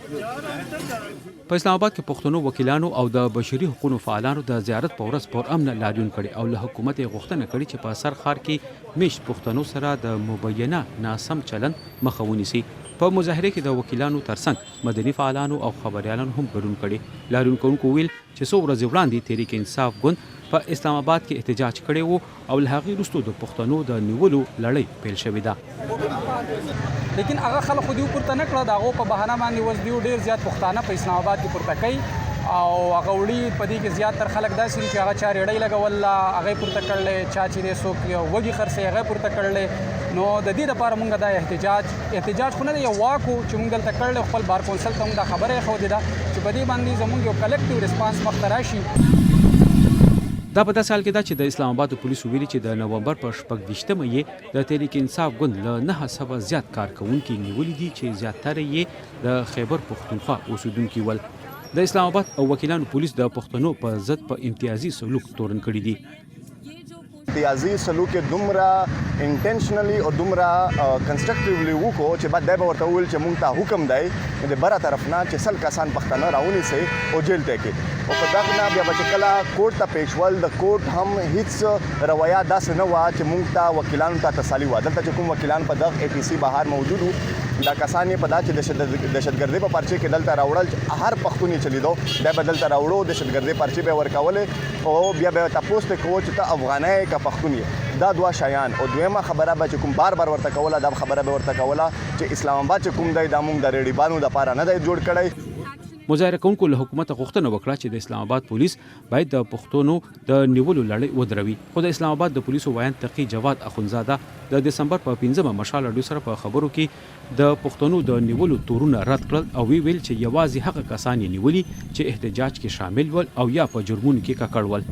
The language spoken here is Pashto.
په اسلام اباد کې پښتنو وکیلانو او د بشري حقونو فعالانو د زیارت په ورځ پرامنه لاریون کړی او له حکومته یې غوښتنه کړې چې په سر ښار کې مېشت پښتنو سره د مبینه ناسم چلند مخه ونیسي. په مظاهرې کې د وکیلانو ترڅنګ مدني فعالانو او خبریالانو هم ګډون کړی. لاریون کوونکو وویل چې څو ورځې وړاندې تحریک انصاف ګوند په اسلام اباد کې احتجاج کړی وو او له هغې وروسته د پښتنو د نیولو لړۍ پیل شوې ده. لیکن هغه خلک خو دیو پورته نه کړه، د هغو په بهانه باندې اوس دیو ډیر زیات پښتانه په اسلام اباد کې پورته کوي او هغه وړي. په دې کې زیات تر خلک داسې دي چې هغه چا ریړۍ لګوله هغه یې پورته کړلی، چا چې دی څوک وږي خرڅوي هغه یې پورته کړلی. نو د دې لپاره مونږ دا احتجاج، احتجاج خو نه دی، یو واک و چې مونږ دلته کړلی، خپل بار کونسل ته مونږ دا خبره ایښودې ده چې په دې باندې زمونږ یو کلیکټیو ریسپانس مخته راشي. دا په داسې حال کې ده چې د اسلام اباد پولیسو ویلي چې د نومبر پر 26 مه یې د تحریک انصاف ګوند له 900 زیات کارکوونکي نیولي دي چې زیاتره یې د خیبر پښتونخوا اوسېدونکي ول. د اسلام اباد او وکیلانو پولیس د پښتنو په ضد په امتیازي سلوک تورن کړي دي. امتیازي سلوک یې دومره انټنشنلي او دومره کنسټرکټیولي وکړو چې بعد دی به ورته وویل چې مونږ ته حکم دی د بره طرف نه چې 100 کسان پښتانه راونیسئ او جیل ته یې کړئ. او په دغه نه بیا به چې کله کورټ ته پیش ول، د کورټ هم هیڅ رویه داسې نه وه چې مونږ ته وکیلانو ته تسلي وه. دلته چې کوم وکیلان په دغه ای ټي سي بهر موجود وو، دا کسان یې په دا چې دهشتګردۍ په پرچې کې دلته راوړل، هر پښتون یې چې لیدو دی به دلته راوړو، دهشتګردۍ پرچې به یې ورکولې او بیا به یې تپوس ترې کوو چې ته افغانی یې که پښتون یې. دا دوه شیان. او دویمه خبره به چې کوم بار بار ورته کوله، دا خبره به یې ورته کوله چې اسلام اباد چې کوم دی دا مونږ د ریړیبانو دپاره نه دی جوړ کړی. مظاهره کوونکو له حکومته غوښتنه وکړه چې د اسلام اباد پولیس باید د پښتنو د نیولو لړۍ ودروي. خو د اسلام اباد د پولیسو ویاند تقي جواد اخندزاده د دسمبر په پنځمه مشال راډیو سره په خبرو کې د پښتنو د نیولو تورونه رد کړل او ویې ویل چې یوازې هغه کسان یې نیولي چې احتجاج کې شامل ول او یا په جرمونو کې ککړ ول.